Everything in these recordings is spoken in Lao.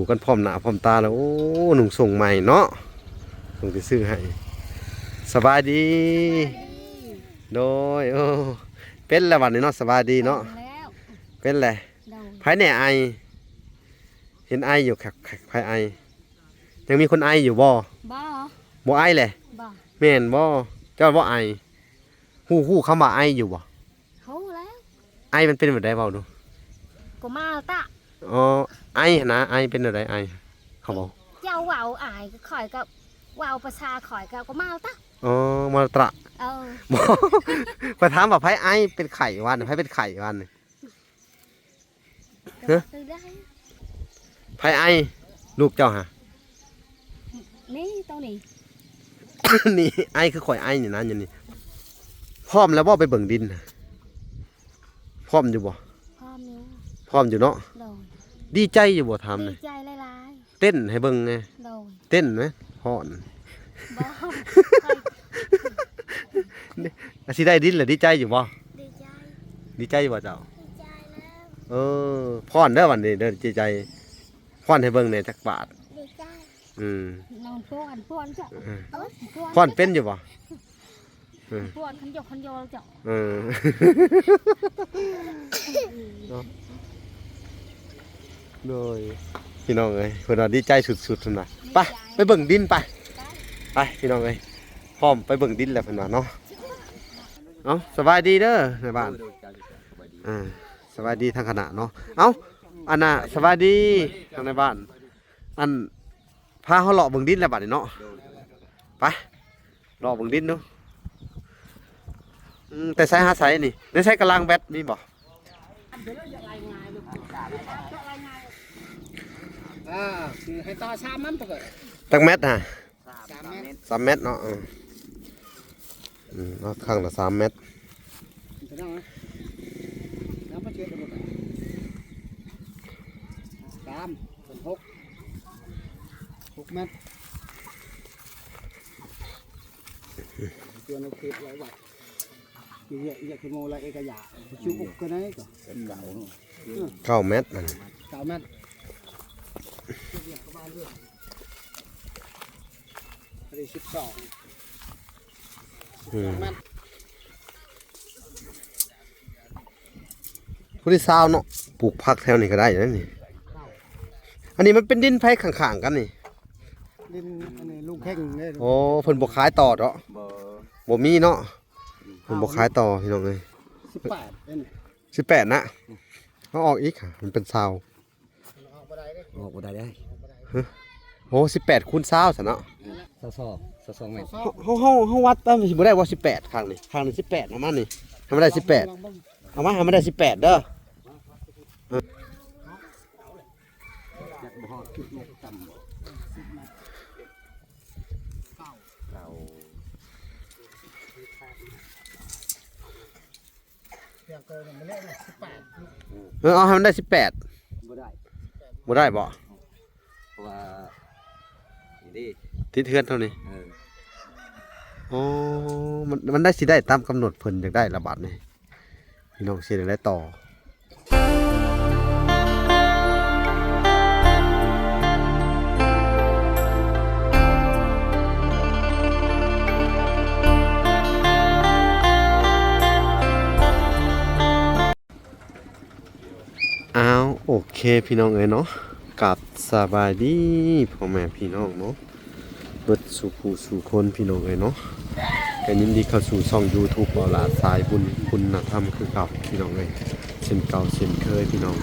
ຢູ່ກັນພ້ອມໜ້າພ້ອມຕາແລ້ວ. ໂອ້ ນຸ່ງສົ້ງໃໝ່ເນາະ ເພິ່ນຊິຊື້ໃຫ້. ສະບາຍດີ. ໂດຍ. ໂອ້ ເປັນແລ້ວບັດນີ້ເນາະ. ສະບາຍດີເນາະ. ເປັນແລ້ວ. ເປັນແຫຼະ. ໂດຍ. ໃຜແດ່ໄອ? ເຫັນໄອຢູ່ຄັກໆ. ໃຜໄອ? ຍັງມີຄົນໄອຢູ່ບໍ່? ບໍ່. ບໍ່ໄອແຫຼະ? ບໍ່. ແມ່ນບໍ່? ເຈົ້າບໍ່ໄອ. ຮູ້ ຮູ້ຄຳວ່າໄອຢູ່ບໍ່? ຮູ້ແລ້ວ. ໄອມັນເປັນແບບໃດ ເວົ້າດູ. ກໍມາຕະ. ອໍ ໄອຫັ້ນນະ. ໄອເປັນແນວໃດ? ໄອ ເຂົາເວົ້າ ເຈົ້າເວົ້າໄອ ຂ້ອຍກໍເວົ້າພາສາຂ້ອຍກໍ ກໍມາຕະ. ອໍ ມາຕະ. ເອີ ບໍ່ ຂ້ອຍຖາມວ່າໃຜໄອເປັນໄຂ້ວານນີ້? ໃຜເປັນໄຂ້ວານນີ້? ຮະ? ໃຜໄອ? ລູກເຈົ້າຫະ? ນີ້ ໂຕນີ້. ນີ້ ໄອຄືຂ້ອຍໄອນີ້ນະ. ຢູ່ນີ້ ພ້ອມແລ້ວບໍ່? ໄປເບິ່ງດິນ ພ້ອມຢູ່ບໍ່? ພ້ອມຢູ່. ພ້ອມຢູ່ເນາະ. ໂດຍ. ດີໃຈຢູ່ບໍ່? ຖາມໜ່ອຍ. ດີໃຈຫຼາຍໆ. ເຕັ້ນໃຫ້ເບິ່ງແດ່. ໂດຍ. ເຕັ້ນໄໝ? ພ້ອມ. ບໍ່. ອາ ຊິໄດ້ດິນແລ້ວ ດີໃຈຢູ່ບໍ່? ດີໃຈ. ດີໃຈຢູ່ບໍ່ເຈົ້າ? ດີໃຈແລ້ວ. ເອີ ພ້ອມເດີ ບັດນີ້ເດີ ດີໃຈ. ຟ້ອນໃຫ້ເບິ່ງແດ່ຈັກບາດ. ດີໃຈ. ອືມ ນ້ອງຟ້ອນ ຟ້ອນເຈົ້າ. ເອີ ຟ້ອນເປັນຢູ່ບໍ່? ເອີ ຟ້ອນຄັນຢອກຄັນຢອເຈົ້າ. ເອີ ເນາະ. ໂດຍ ພີ່ນ້ອງເອີຍ ເພິ່ນວ່າດີໃຈສຸດໆ ເພິ່ນວ່າ. ໄປ ໄປເບິ່ງດິນໄປ. ໄປ ໄປ ພີ່ນ້ອງເອີຍ ພ້ອມໄປເບິ່ງດິນແລ້ວ ເພິ່ນວ່າເນາະ. ເອົ້າ ສະບາຍດີເດີນາຍບ້ານ. ອ່າ ສະບາຍດີທາງຄະນະເນາະ. ເອົ້າ ອັນນ່າ ສະບາຍດີທາງໃນບ້ານ. ອັນ ພາເຮົາເລາະເບິ່ງດິນແລ້ວບັດນີ້ເນາະ. ໂດຍ. ໄປ ເລາະເບິ່ງດິນດູ. ອືມ ແຕ່ໃສຫາໃສນີ້? ໃນໃສກະລາງແບັດມີບໍ່? ອ່າ ໃຫ້ຕໍ່ສາມມັນ ຈັກແມັດຫະ? ສາມແມັດ ສາມແມັດເນາະ. ເອີ ອືມ ເອົາຂ້າງລະສາມແມັດ. ສາມ ເປັນຫົກ ຫົກແມັດ. ຈວນເອົາເຂດໄວ້ວັດ ເອີ ເກົ້າແມັດ. ເກົ້າແມັດ ເກົ້າແມັດ. ອັນນີ້ສິບສອງ. ອືມ ຜູ້ທີ່ຊາວເນາະ ປູກຜັກແຖວນີ້ກໍໄດ້ເດ້ນີ້. ອັນນີ້ມັນເປັນດິນໃຜຂ້າງໆກັນນີ້? ດິນອັນນີ້ລຸງເຄັ່ງເດ້. ໂອ້ ເພິ່ນບໍ່ຂາຍຕໍ່ເນາະ? ບໍ່ ບໍ່ມີເນາະ. ເພິ່ນບໍ່ຂາຍຕໍ່ ພີ່ນ້ອງເອີຍ. ສິບແປດເດ້ນີ້. ສິບແປດນະ. ເອົາອອກອີກຫະ ມັນເປັນຊາວ. ອອກບໍ່ໄດ້ເດ້ ອອກບໍ່ໄດ້ເດ້. ຮະ? ໂອ້ ສິບແປດຄູນຊາວຊັ້ນເນາະ. ຊາວສອງ ຊາວສອງແມັດ. ເຮົາ ເຮົາ ເຮົາ ເຮົາວັດໄປ ມັນຊິບໍ່ໄດ້ບໍ່ ສິບແປດ ຂ້າງນີ້ ຂ້າງນີ້ສິບແປດ ປະມານນີ້ ໃຫ້ມັນໄດ້ສິບແປດ. ເອົາມາໃຫ້ມັນໄດ້ສິບແປດເດີ. ເອີ ຈັກບໍ່ຮອດສິບແມັດ ຕ່ຳບໍ່ ເກົ້າ ເອີ ເອົາໃຫ້ມັນໄດ້ສິບແປດ. ບໍ່ໄດ້ ບໍ່ໄດ້ບໍ່? ເພາະວ່າ ນີ້ເດ້ ຕິດເຮືອນເທົ່ານີ້. ເອີ ໂອ້ ມັນ ມັນໄດ້ ຊິໄດ້ຕາມກຳນົດເພິ່ນຢາກໄດ້ລະບາດນີ້ ພີ່ນ້ອງຊິໄດ້ຕໍ່. ອ້າວ ໂອເຄ ພີ່ນ້ອງເອີຍເນາະ ກາບສະບາຍດີພໍ່ແມ່ພີ່ນ້ອງເນາະ ເບິດສູ່ຜູ້ສູ່ຄົນ ພີ່ນ້ອງເອີຍເນາະ. ກໍຍິນດີເຂົ້າສູ່ຊ່ອງຢູທູບ ເບົາຫຼ້າສາຍບຸນຄຸນນະທຳຄືເກົ່າ ພີ່ນ້ອງເອີຍ ເຊັ່ນເກົ່າເຊັ່ນເຄີຍ ພີ່ນ້ອງ.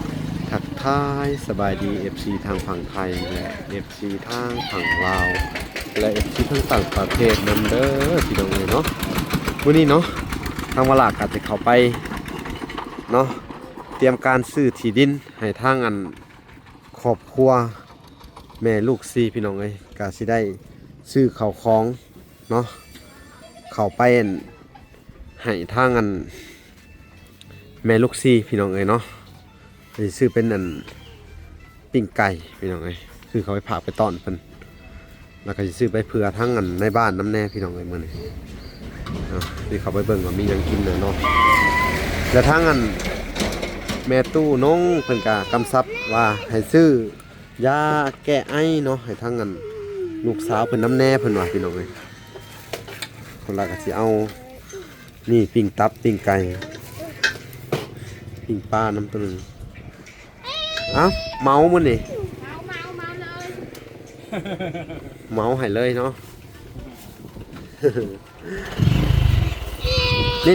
ທັກທາຍສະບາຍດີ ເອັຟຊີ ທາງຝັ່ງໄທ ແລະ ເອັຟຊີ ທາງຝັ່ງລາວ ແລະ ເອັຟຊີ ທາງຕ່າງປະເທດນຳເດີ ພີ່ນ້ອງເອີຍເນາະ. ມື້ນີ້ເນາະ ທາງເບົາຫຼ້າກໍຈະເຂົ້າໄປເນາະ ຕຽມການຊື້ທີ່ດິນໃຫ້ທາງອັນ ຄອບຄົວແມ່ລູກສີ່ ພີ່ນ້ອງເອີຍ ກະຊິໄດ້ຊື້ເຂົ້າຂອງເນາະ ເຂົ້າໄປ ອັນ ໃຫ້ທາງ ອັນ ແມ່ລູກສີ່ ພີ່ນ້ອງເອີຍເນາະ. ກະຊິຊື້ເປັນ ອັນ ປີ້ງໄກ່ ພີ່ນ້ອງເອີຍ ຊື້ເຂົ້າໄປຝາກໄປຕ້ອນເພິ່ນ. ແລ້ວກໍຊິຊື້ໄປເພື່ອທັງອັນໃນບ້ານນຳແດ່ພີ່ນ້ອງເອີຍ ມື້ນີ້ເນາະ. ຊິເຂົ້າໄປເບິ່ງວ່າມີຫຍັງກິນແດ່ເນາະ. ແລ້ວທັງອັນແມ່ຕູ້ນົງເພິ່ນກໍກຳຊັບວ່າໃຫ້ຊື້ ຢາແກ້ໄອເນາະ ໃຫ້ທາງອັນລູກສາວເພິ່ນນຳແດ່ເພິ່ນວ່າ ພີ່ນ້ອງເອີຍ. ເພິ່ນວ່າກໍຊິເອົາ ນີ້ ປີ້ງຕັບ ປີ້ງໄກ່ ປີ້ງປານຳໂຕໜຶ່ງ. ເອົ້າ ເໝົາມື້ນີ້ ເໝົາ ເໝົາເລີຍ ເໝົາໃຫ້ເລີຍເນາະ.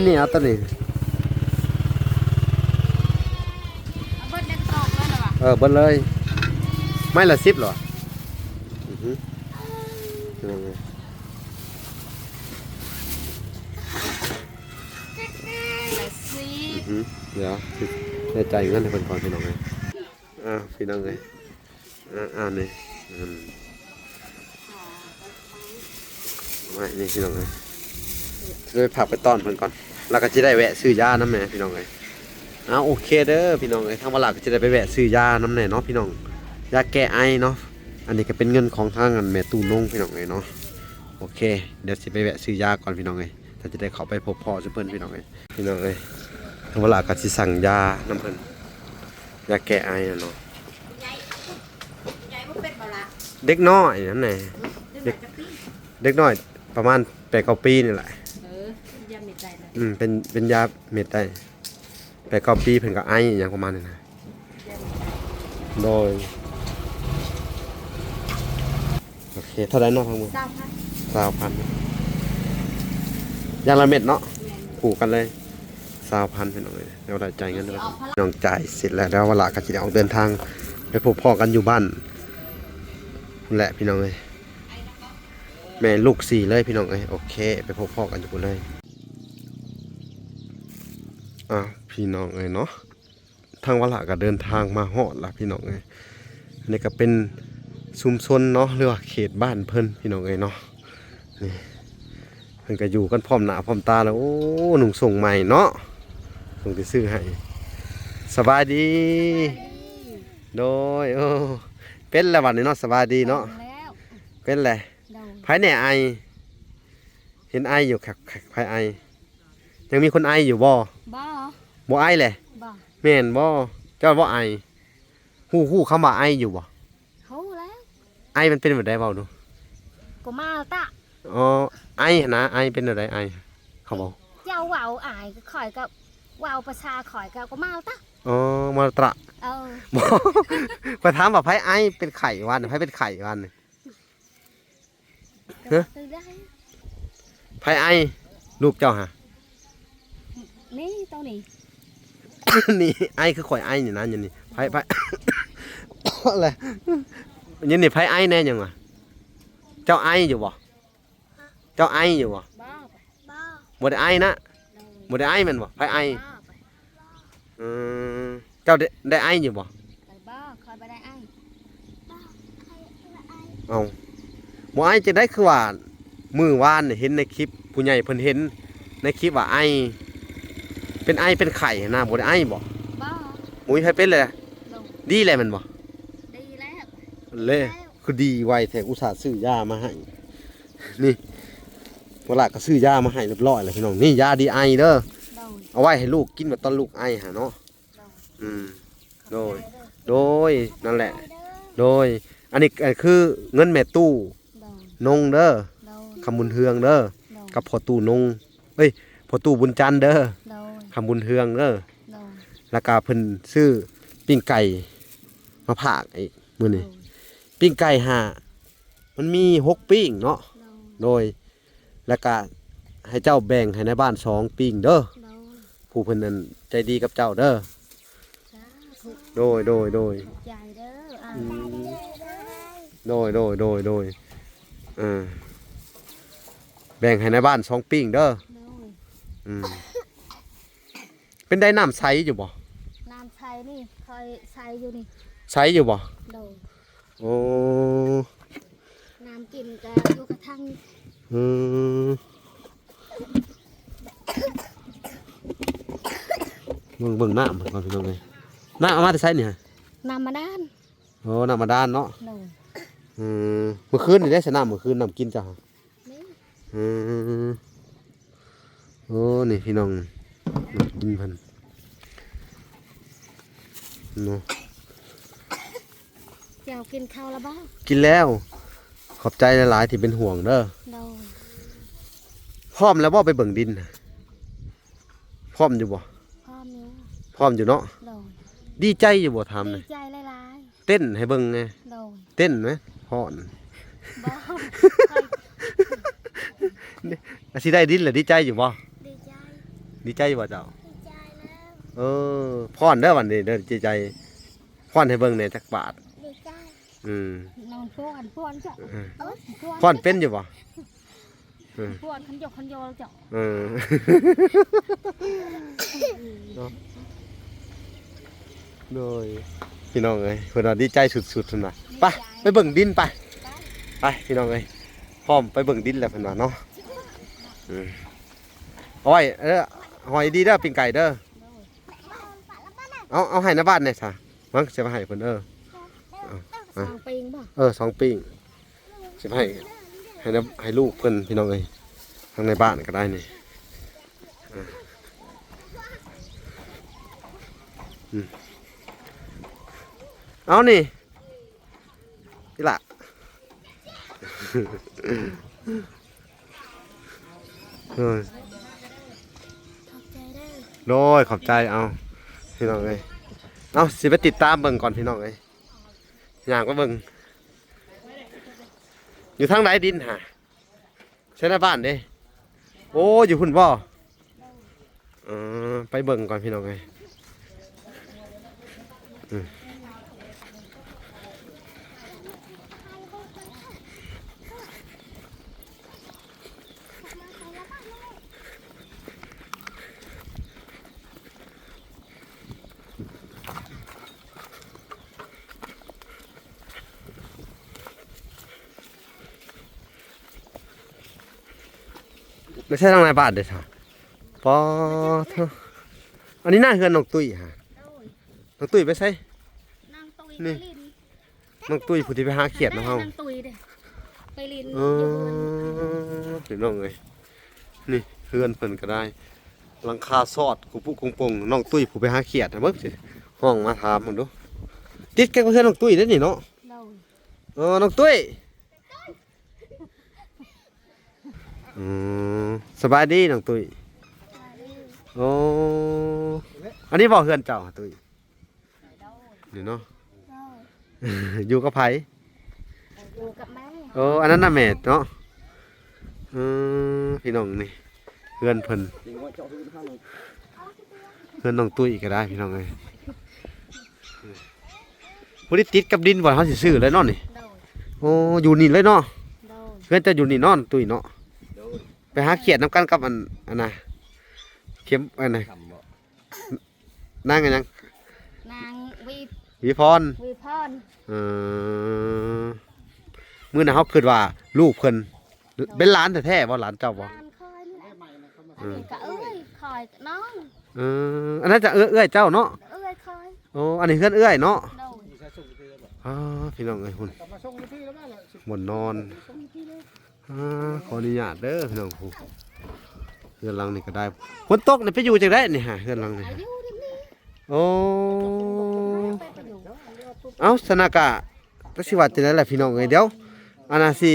ນີ້ໆ ເອົາໂຕນີ້ ເອົາເບິດແລ້ວຕອກເລີຍລະຫວາ? ເອີ ເບິດເລີຍ ໄມ້ລະສິບລະຫວາ? ອືຮຶ ລະສິບ ອືຮຶ ດຽວຊິໄດ້ຈ່າຍເງິນໃຫ້ເພິ່ນກ່ອນ ພີ່ນ້ອງເອີຍ. ອ່າ ພີ່ນ້ອງເອີຍ ອ່າ ນີ້ ອືມ ໄວ້ນີ້ ພີ່ນ້ອງເອີຍ ຊິໄປຝາກໄປຕ້ອນເພິ່ນກ່ອນ ແລ້ວກໍຊິໄດ້ແວະຊື້ຢານຳແດ່ ພີ່ນ້ອງເອີຍ. ເອົາ ໂອເຄເດີ ພີ່ນ້ອງເອີຍ ທາງວາລາກໍຊິໄດ້ໄປແວະຊື້ຢານຳແດ່ເນາະ ພີ່ນ້ອງ ຢາແກ້ໄອເນາະ. ອັນນີ້ກໍເປັນເງິນຂອງທາງອັນແມ່ຕູ້ນົງ ພີ່ນ້ອງເອີຍເນາະ. ໂອເຄ ດຽວຊິໄປແວະຊື້ຢາກ່ອນ ພີ່ນ້ອງເອີຍ ຖ້າຈະໄດ້ເຂົ້າໄປພົບພໍ້ຊະເພິ່ນ ພີ່ນ້ອງເອີຍ. ພີ່ນ້ອງເອີຍ ທາງວາລາກໍຊິສັ່ງຢານຳເພິ່ນ ຢາແກ້ໄອນະເນາະ. ເດັກນ້ອຍນັ້ນແຫຼະ ເດັກນ້ອຍປະມານແປດເກົ້າປີນີ້ແຫຼະ. ເອີ ຢາເມັດໄດ້ນະ. ອືມ ເປັນ ເປັນຢາເມັດໄດ້ ແປດເກົ້າປີເພິ່ນກໍໄອຫຍັງປະມານນີ້ນະ. ໂດຍ ໂອເຄ ເທົ່າໃດເນາະ ທັງໝົດ? ຊາວພັນ ຊາວພັນ ຢ່າງລະເມັດເນາະ. ແມ່ນ ຄູ່ກັນເລີຍ ຊາວພັນ ພີ່ນ້ອງເອີຍ. ດຽວໄດ້ຈ່າຍເງິນ ພີ່ນ້ອງຈ່າຍເສັດແລ້ວ ດຽວວາລາກໍຊິໄດ້ອອກເດີນທາງ ໄປພົບພໍ້ກັນຢູ່ບ້ານພຸ້ນແຫຼະ ພີ່ນ້ອງເອີຍ. ແມ່ລູກສີ່ເລີຍ ພີ່ນ້ອງເອີຍ. ໂອເຄ ໄປພົບພໍ້ກັນຢູ່ພຸ້ນເລີຍ. ອ່າ ພີ່ນ້ອງເອີຍເນາະ ທາງວາລາກໍເດີນທາງມາຮອດລະ ພີ່ນ້ອງເອີຍ. ອັນນີ້ກໍເປັນຊຸມຊົນເນາະ ຫຼືວ່າເຂດບ້ານເພິ່ນ ພີ່ນ້ອງເອີຍເນາະ. ນີ້ ເພິ່ນກໍຢູ່ກັນພ້ອມໜ້າພ້ອມຕາແລ້ວ. ໂອ້ ນຸ່ງໂສ້ງໃໝ່ເນາະ ສົ່ງທີ່ຊື້ໃຫ້. ສະບາຍດີ ສະບາຍດີ. ໂດຍ ໂອ້ ເປັນແລ້ວບັດນີ້ເນາະ ສະບາຍດີເນາະ. ເປັນແລ້ວ ເປັນແລ້ວ. ໂດຍ ໃຜແນ່ໄອ? ເຫັນໄອຢູ່ ໃຜໄອ? ຍັງມີຄົນໄອຢູ່ບໍ່? ບໍ່ ບໍ່ໄອແຫຼະ. ບໍ່ ແມ່ນບໍ່? ເຈົ້າບໍ່ໄອ? ຮູ້ ຮູ້ຄຳວ່າໄອຢູ່ບໍ່? ຮູ້ແລ້ວ. ໄອມັນເປັນແບບໃດ ເວົ້າດູ. ກໍມາຕະ ອໍ ໄອຫັ້ນນະ ໄອເປັນແນວໃດ ໄອ? ເຂົາເວົ້າ ເຈົ້າເວົ້າໄອ ຂ້ອຍກໍເວົ້າພາສາຂ້ອຍກໍ ກໍມາຕະ. ອໍ ມາຕະ. ເອີ ບໍ່ ຂ້ອຍຖາມວ່າໃຜໄອເປັນໄຂ້ວານນີ້ ໃຜເປັນໄຂ້ວານນີ້? ຮະ? ໃຜໄອ? ລູກເຈົ້າຫະ? ນີ້ ໂຕນີ້ ນີ້ ໄອຄືຂ້ອຍໄອນີ້ນະ ຢູ່ນີ້. ໃຜ ໃຜ ແຫຼະ ຢູ່ນີ້ໃຜໄອແນ່ຫຍັງວະ? ເຈົ້າໄອຢູ່ບໍ່? ເຈົ້າໄອຢູ່ບໍ່? ບໍ່ ບໍ່ໄດ້ໄອນະ. ໂດຍ ບໍ່ໄດ້ໄອແມ່ນບໍ່? ໃຜໄອ? ບໍ່ ອືມ ເຈົ້າໄດ້ ໄດ້ໄອຢູ່ບໍ່? ບໍ່ ຂ້ອຍບໍ່ໄດ້ໄອ. ເອົ້າ ບໍ່ໄອຈັ່ງໃດ? ຄືວ່າມື້ວານນີ້ເຫັນໃນຄລິບ ຜູ້ໃຫຍ່ເພິ່ນເຫັນໃນຄລິບວ່າໄອ ເປັນໄອເປັນໄຂ້ຫັ້ນນະ ບໍ່ໄດ້ໄອບໍ່? ບໍ່ ບໍ່ມີໃຜເປັນເລີຍ. ໂດຍ ດີແລ້ວແມ່ນບໍ່? ດີແລ້ວ ເລີ ຄືດີໄວແທ້ ອຸດສ່າຊື້ຢາມາໃຫ້. ນີ້ ພວກຫຼານກໍຊື້ຢາມາໃຫ້ຮຽບຮ້ອຍແລ້ວ ພີ່ນ້ອງ. ນີ້ຢາດີໄອເດີ ໂດຍ ເອົາໄວ້ໃຫ້ລູກກິນແບບຕອນລູກໄອຫັ້ນເນາະ. ໂດຍ ອືມ ໂດຍ ຂອບໃຈເດີ ໂດຍ ນັ້ນແຫຼະ ໂດຍ ອັນນີ້ ອັນຄືເງິນແມ່ຕູ້ ໂດຍ ນົງເດີ ໂດຍ ຄຳບຸນເຮືອງເດີ ໂດຍ ກັບພໍ່ຕູ້ນົງ ເອີຍ ພໍ່ຕູ້ບຸນຈັນເດີ ໂດຍ ຄຳບຸນເຮືອງເດີ ໂດຍ ແລ້ວກະເພິ່ນຊື້ປີ້ງໄກ່ມາຝາກອີກມື້ນີ້ ໂດຍ ປີ້ງໄກ່ຫາ ມັນມີຫົກປີ້ງເນາະ ໂດຍ ໂດຍ ແລ້ວກະໃຫ້ເຈົ້າແບ່ງໃຫ້ນາຍບ້ານສອງປີ້ງເດີ ໂດຍ ຜູ້ເພິ່ນນັ້ນໃຈດີກັບເຈົ້າເດີ ສາທຸ ໂດຍ ໂດຍ ໂດຍ ຂອບໃຈເດີ ອືມ ໂດຍ ໂດຍ ໂດຍ ໂດຍ ເອີ ແບ່ງໃຫ້ນາຍບ້ານສອງປີ້ງເດີ ໂດຍ ອືມ ເປັນໃດ ນ້ຳໃສຢູ່ບໍ່? ນ້ຳໃສນີ້ ຂ້ອຍໃສ່ຢູ່ນີ້ ໃສຢູ່ບໍ່? ໂດຍ ໂອ້ ນ້ຳກິນກໍຢູ່ກະຖັງ ອືມ ເບິ່ງ ເບິ່ງນ້ຳເພິ່ນກ່ອນ ພີ່ນ້ອງເອີຍ ນ້ຳເອົາມາແຕ່ໃສນີ້? ນ້ຳບາດານ ໂອ້ ນ້ຳບາດານເນາະ ໂດຍ ອືມ ມື້ຄືນນີ້ເດ້ ໃສ່ນ້ຳມື້ຄືນ ນ້ຳກິນເຈົ້າ ນີ້ ອືມ ໂອ້ ນີ້ພີ່ນ້ອງ ກິນເພິ່ນເນາະ ແຈ ເຈົ້າກິນເຂົ້າແລ້ວບໍ່? ກິນແລ້ວ. ຂອບໃຈຫຼາຍໆທີ່ເປັນຫ່ວງເດີ. ໂດຍ. ພ້ອມແລ້ວບໍ່ໄປເບິ່ງດິນ? ພ້ອມຢູ່ບໍ່? ພ້ອມຢູ່. ພ້ອມຢູ່ເນາະ. ໂດຍ. ດີໃຈຢູ່ບໍ່? ຖາມ ດີໃຈຫຼາຍໆ. ເຕັ້ນໃຫ້ເບິ່ງແດ່. ໂດຍ. ເຕັ້ນໄໝ? ຟ້ອນ. ບໍ່. ອາ ຊິໄດ້ດິນແລ້ວ ດີໃຈຢູ່ບໍ່? ດີໃຈ. ດີໃຈຢູ່ບໍ່ເຈົ້າ? ດີໃຈແລ້ວ. ເອີ ຟ້ອນເດີ ບັດນີ້ເດີ ດີໃຈ. ຟ້ອນໃຫ້ເບິ່ງແດ່ຈັກບາດ. ດີໃຈ. ອືມ. ນ້ອງຟ້ອນ ຟ້ອນເຈົ້າ. ເອີ ເອີ ຟ້ອນເປັນຢູ່ບໍ່? ເອີ ຟ້ອນຄັນຢອກຄັນຢອເຈົ້າ. ເອີ ເນາະ. ໂດຍ ພີ່ນ້ອງເອີຍ ເພິ່ນວ່າດີໃຈສຸດໆ ເພິ່ນວ່າ. ໄປ ໄປເບິ່ງດິນໄປ. ໄປ ໄປ ພີ່ນ້ອງເອີຍ ພ້ອມໄປເບິ່ງດິນແລ້ວເພິ່ນວ່າເນາະ. ເອີ ເອົາໄວ້ ເອີ ຫອຍດີເດີ ປີ້ງໄກ່ເດີ. ເອົາ ເອົາໃຫ້ນາຍບ້ານແດ່ຊະ. ມັງ ຊິເອົາໄປໃຫ້ເພິ່ນ. ເອີ ເອົາ ເອົາ ສອງປີ້ງບໍ່? ເອີ ສອງປີ້ງ ຊິໃຫ້ ໃຫ້ນຳ ໃຫ້ລູກເພິ່ນ ພີ່ນ້ອງເອີຍ ທາງໃນບ້ານກໍໄດ້ນີ້. ເອີ ອືມ ເອົານີ້ ອີ່ຫຼ້າ. ໂດຍ ຂອບໃຈເດີ. ໂດຍ ຂອບໃຈ. ເອົາ ພີ່ນ້ອງເອີຍ ເອົາ ຊິໄປຕິດຕາມເບິ່ງກ່ອນ ພີ່ນ້ອງເອີຍ ຍ່າງໄປເບິ່ງ ຢູ່ທາງໃດດິນຫາ? ໃສ່ໃນບ້ານເດ້. ໂອ້ ຢູ່ພຸ້ນບໍ່? ເອີ ໄປເບິ່ງກ່ອນ ພີ່ນ້ອງເອີຍ. ອືມ ແລ້ວໃຊ້ທາງໃນບ້ານເດ້ຊະ. ປາໂທ້ ອັນນີ້ນາເຮືອນນ້ອງຕຸ້ຍຫາ. ໂດຍ. ນ້ອງຕຸ້ຍໄປໃສ? ນ້ອງຕຸ້ຍ ນີ້ ໄປຫຼິ້ນ. ນ້ອງຕຸ້ຍຜູ້ທີ່ໄປຫາຂຽດນຳເຮົາ. ນ້ອງຕຸ້ຍເດ້ ໄປຫຼິ້ນ. ເອີ ຢູ່ເຮືອນ ພີ່ນ້ອງເອີຍ ນີ້ເຮືອນເພິ່ນກໍໄດ້ ຫຼັງຄາຊອດກຸປຸກົງປົງ. ນ້ອງຕຸ້ຍຜູ້ໄປຫາຂຽດນະ ເບິ່ງຊິ ຮ້ອງມາຖາມເບິ່ງດູ. ຕິດກັບເຮືອນນ້ອງຕຸ້ຍເດ້ນີ້ເນາະ. ໂດຍ. ເອີ ນ້ອງຕຸ້ຍ. ອືມ ສະບາຍດີນ້ອງຕຸ້ຍ. ໂອ້ ອັນນີ້ບໍ່ເຮືອນເຈົ້າຕຸ້ຍ? ນີ້ເນາະ. ໂດຍ. ຢູ່ກັບໃຜ? ຢູ່ກັບແມ່. ໂອ້ ອັນນັ້ນນະແມ່ເນາະ. ເອີ ພີ່ນ້ອງ ນີ້ເຮືອນເພິ່ນ ເຮືອນນ້ອງຕຸ້ຍກໍໄດ້ ພີ່ນ້ອງເອີຍ. ຜູ້ທີ່ຕິດກັບດິນບ່ອນເຮົາຊິຊື້ເລີຍເນາະນີ້. ໂດຍ. ໂອ້ ຢູ່ນີ້ເລີຍເນາະ. ໂດຍ. ເຮືອນເຈົ້າຢູ່ນີ້ເນາະ ຕຸ້ຍເນາະ. ໂດຍ. ໄປຫາຂຽດນຳກັນກັບອັນ ອັນນະ ເຂັມ ອັນນະ ຄຳບໍ່? ນາງຫຍັງ? ນາງ ວີ ວີພອນ. ວີພອນ. ເອີ ມື້ນັ້ນເຮົາຄິດວ່າລູກເພິ່ນ ເປັນຫຼານແທ້ໆບໍ່? ຫຼານເຈົ້າບໍ່? ຫຼານຂ້ອຍນີ້ແຫຼະ. ເອີ ອັນນີ້ກໍເອື້ອຍຂ້ອຍ ນ້ອງ. ເອີ ອັນນັ້ນຈະເອື້ອຍ ເອື້ອຍເຈົ້າເນາະ. ເອື້ອຍຂ້ອຍ. ໂອ້ ອັນນີ້ເຮືອນເອື້ອຍເນາະ. ໂດຍ. ອໍ ພີ່ນ້ອງເອີຍ ພຸ້ນ ບ່ອນນອນ. ອ່າ ຂໍອະນຸຍາດເດີພີ່ນ້ອງ. ຜູ້ ເຮືອນຫຼັງນີ້ກໍໄດ້. ຝົນຕົກນີ້ໄປຢູ່ຈັ່ງໃດນີ້ຫາ? ເຮືອນຫຼັງນີ້ຫາ. ໂອ້ ເອົ້າ ສະນະກະ ຈັກຊິວ່າຈັ່ງໃດລະພີ່ນ້ອງເອີຍ. ດຽວ ອັນນ່າ ຊິ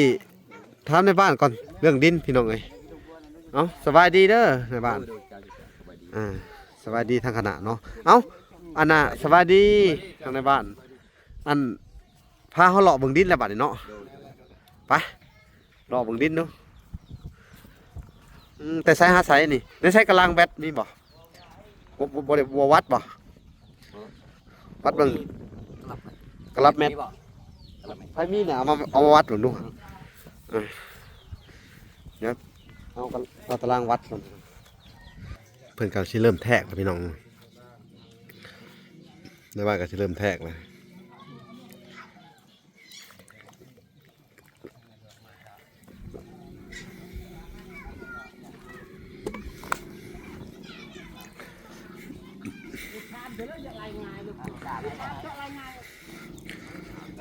ຖາມໃນບ້ານກ່ອນເລື່ອງດິນພີ່ນ້ອງເອີຍ. ເອົ້າ ສະບາຍດີເດີນາຍບ້ານ. ອ່າ ສະບາຍດີທາງຄະນະເນາະ. ເອົ້າ ອັນນ່າ ສະບາຍດີທາງນາຍບ້ານ. ອັນ ພາເຮົາເລາະເບິ່ງດິນແລ້ວບາດນີ້ເນາະ. ໄປ ເລາະເບິ່ງດິນດູ. ອືມ ແຕ່ໃສຫາໃສນີ້? ໃນໃສກະລາງແບັດມີບໍ່? ບໍ່ ບໍ່ ບໍ່ໄດ້ ບໍ່ວັດບໍ່? ວັດເບິ່ງ ກະລັບແມັດ ມີບໍ່? ກະລັບແມັດ ໃຜມີນະ ເອົາມາ ເອົາມາວັດເບິ່ງດູ. ເອີ ດຽວເອົາ ເອົາຕາລາງວັດກ່ອນ. ເພິ່ນກໍຊິເລີ່ມແທກແລ້ວພີ່ນ້ອງ. ນາຍບ້ານກໍຊິເລີ່ມແທກແລ້ວ.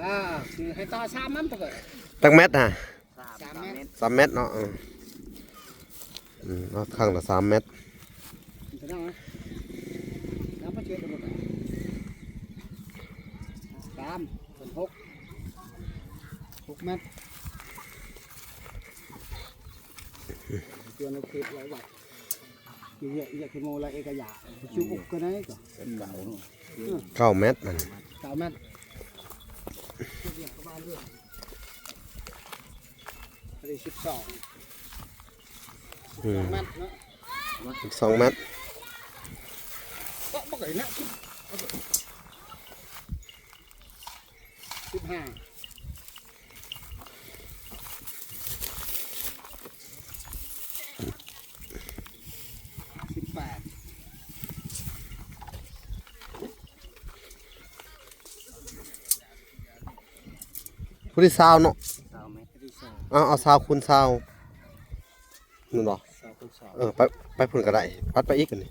ອ່າ ໃຫ້ຕໍ່ສາມມັນປະເກີດ. ຈັກແມັດຫະ? ສາມແມັດ ສາມແມັດເນາະ. ເອີ ອືມ ເອົາຂ້າງລະສາມແມັດ. ສາມ ເປັນຫົກ. ມັດ ຈວນເຂດໄວ້ວັດ ເຍາະໆ ໂມລະເອກະຍາ ຈຸກກະໄນກໍ ເກົ້າແມັດ ເກົ້າແມັດ ອັນນີ້ສິບສອງ ອືມ ສິບສອງແມັດເນາະ ສິບສອງແມັດ ກໍບໍ່ໄກນະ ສິບຫ້າ ສິບແປດ ຜູ້ທີ່ຊາວເນາະ ຊາວແມັດ ຜູ້ທີ່ຊາວ ເອົາ ເອົາຊາວຄູນຊາວ ແມ່ນບໍ່? ຊາວຄູນຊາວ ເອີ ໄປ ໄປພຸ້ນກໍໄດ້ ປັດໄປອີກອັນນີ້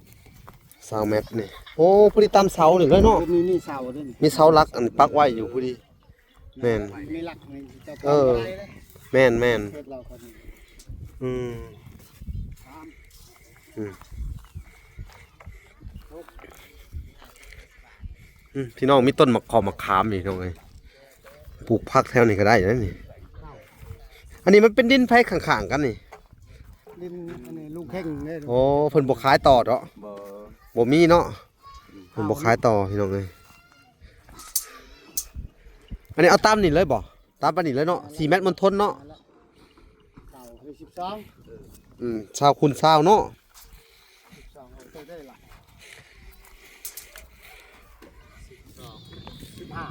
ຊາວແມັດນີ້ ໂອ້ ພໍດີຕາມເສົານີ້ເລີຍເນາະ ມີ ມີເສົາເດ້ນີ້ ມີເສົາຫຼັກອັນປັກໄວ້ຢູ່ພໍດີ ແມ່ນ ມີຫຼັກນີ້ ເຈົ້າ ເອີ ແມ່ນໆ ເຂດລາວເຂົານີ້ ອືມ ສາມ ອືມ ອືມ ພີ່ນ້ອງ ມີຕົ້ນໝາກຂອບໝາກຂາມນີ້ ພີ່ນ້ອງເອີຍ ປູກຜັກແຖວນີ້ກໍໄດ້ນະນີ້ ອັນນີ້ມັນເປັນດິນໃຜຂ້າງໆກັນນີ້? ດິນອັນນີ້ລຸງເພັງເດ້ ໂອ້ ເພິ່ນບໍ່ຂາຍຕໍ່ເນາະ ບໍ່ ບໍ່ມີເນາະ ເພິ່ນບໍ່ຂາຍຕໍ່ ພີ່ນ້ອງເອີຍ ອັນນີ້ເອົາຕາມນີ້ເລີຍບໍ່? ຕາມປານນີ້ເລີຍເນາະ ສີ່ແມັດ ມັນທົນເນາະ ຊາວ ສິບສອງ ອືມ ຊາວຄູນຊາວເນາະ ສິບສອງ ເອົາໄດ້ຫຼາຍ ສິບສອງ ສິບຫ້າ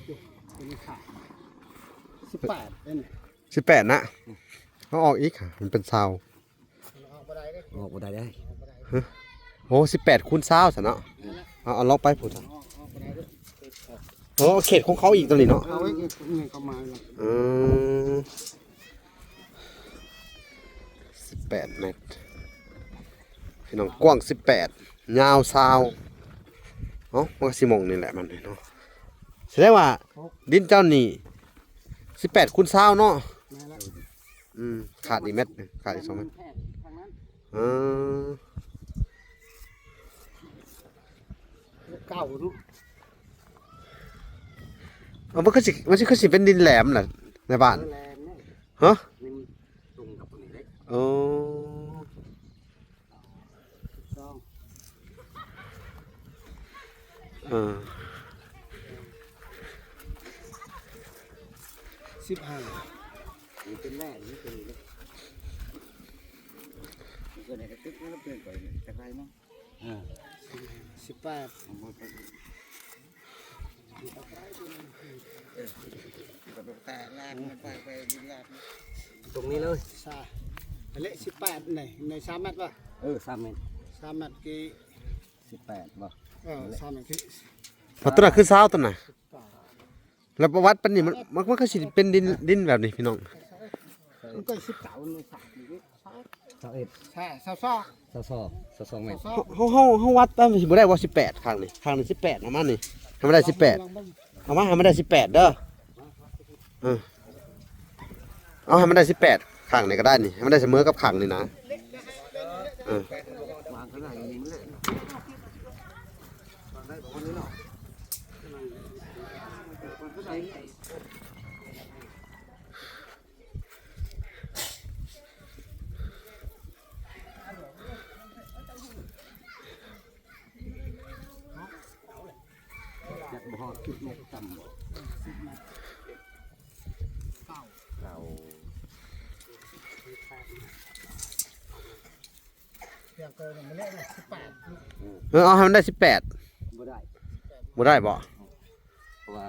ໂອ້ ຕົວນີ້ຂາດ ສິບແປດເດ້ນີ້ ສິບແປດນະ ເອົາອອກອີກ ມັນເປັນຊາວ ອອກບໍ່ໄດ້ເດ້ ອອກບໍ່ໄດ້ເດ້ ຮະ ໂອ້ ສິບແປດຄູນຊາວຊັ້ນເນາະ ເອົາ ເອົາລອກໄປພຸ້ນ ອອກ ອອກບໍ່ໄດ້ເດ້ ໂອ້ ເຂດຂອງເຂົາອີກຕົວນີ້ເນາະ ເອົາໄວ້ເຂດຂອງເຂົາມາ ອືມ ສິບແປດແມັດ ພີ່ນ້ອງ ກວ້າງສິບແປດ ຍາວຊາວ ເອົ້າ ມັນກໍຊິໝ່ອງນີ້ແຫຼະມັນເນາະ ສະແດງວ່າດິນເຈົ້ານີ້ສິບແປດຄູນຊາວເນາະ ແມ່ນແລ້ວ ອືມ ຂາດອີກແມັດໜຶ່ງ ຂາດອີກສອງແມັດ ເອີ ເກົ່າເນາະ ເອົາ ມັນຄືຊິ ມັນຊິຄືຊິເປັນດິນແຫຼມລະໃນບ້ານ ເອີ ແຫຼມເນາະ ຮະ ນີ້ມັນຕົງກັບຕົງນີ້ເດ້ ເອີ ສອງ ເອີ ສິບຫ້າ ນີ້ເປັນແລກ ນີ້ເປັນນີ້ເດ້ ເກີດໃນກະຕຶກນີ້ລະເປັນໄປຈັກໄລເນາະ ເອີ ສິບແປດ ແຕ່ລາກໄປ ໄປດິນລາກ ຕົງນີ້ເລີຍ ຊາ ອັນນີ້ສິບແປດ ໃນ ໃນສາມແມັດບໍ່? ເອີ ສາມແມັດ ສາມແມັດກີ້ ສິບແປດບໍ່? ເອີ ສາມແມັດກີ້ ແລ້ວຕົວນັ້ນຄືຊາວຕົວນັ້ນ ແລ້ວປະຫວັດປານນີ້ ມັນ ມັນ ມັນຄືຊິເປັນດິນ ດິນແບບນີ້ພີ່ນ້ອງ ມັນກໍສິບເກົ້າ ຊາວເອັດ ຊາວສອງ ຊາວສອງ ຊາວສອງແມັດ ຊາວສອງ ເຮົາ ເຮົາ ເຮົາວັດໄປ ມັນຊິບໍ່ໄດ້ບໍ່ ສິບແປດ ຂ້າງນີ້ ຂ້າງນີ້ສິບແປດ ເອົາມານີ້ ໃຫ້ມັນໄດ້ສິບແປດ ເອົາມາໃຫ້ມັນໄດ້ສິບແປດເດີ ເອີ ເອົາໃຫ້ມັນໄດ້ສິບແປດ ຂ້າງນີ້ກໍໄດ້ນີ້ ໃຫ້ມັນໄດ້ສະເໝີກັບຂ້າງນີ້ນະ ເອີ. ຈັກບໍ່ຮອດສິບແມັດ ຕ່ຳບໍ່ ເກົ້າ ເກົ້າ ເອີ ເອົາໃຫ້ມັນໄດ້ສິບແປດ ບໍ່ໄດ້ ບໍ່ໄດ້ບໍ່? ເພາະວ່າ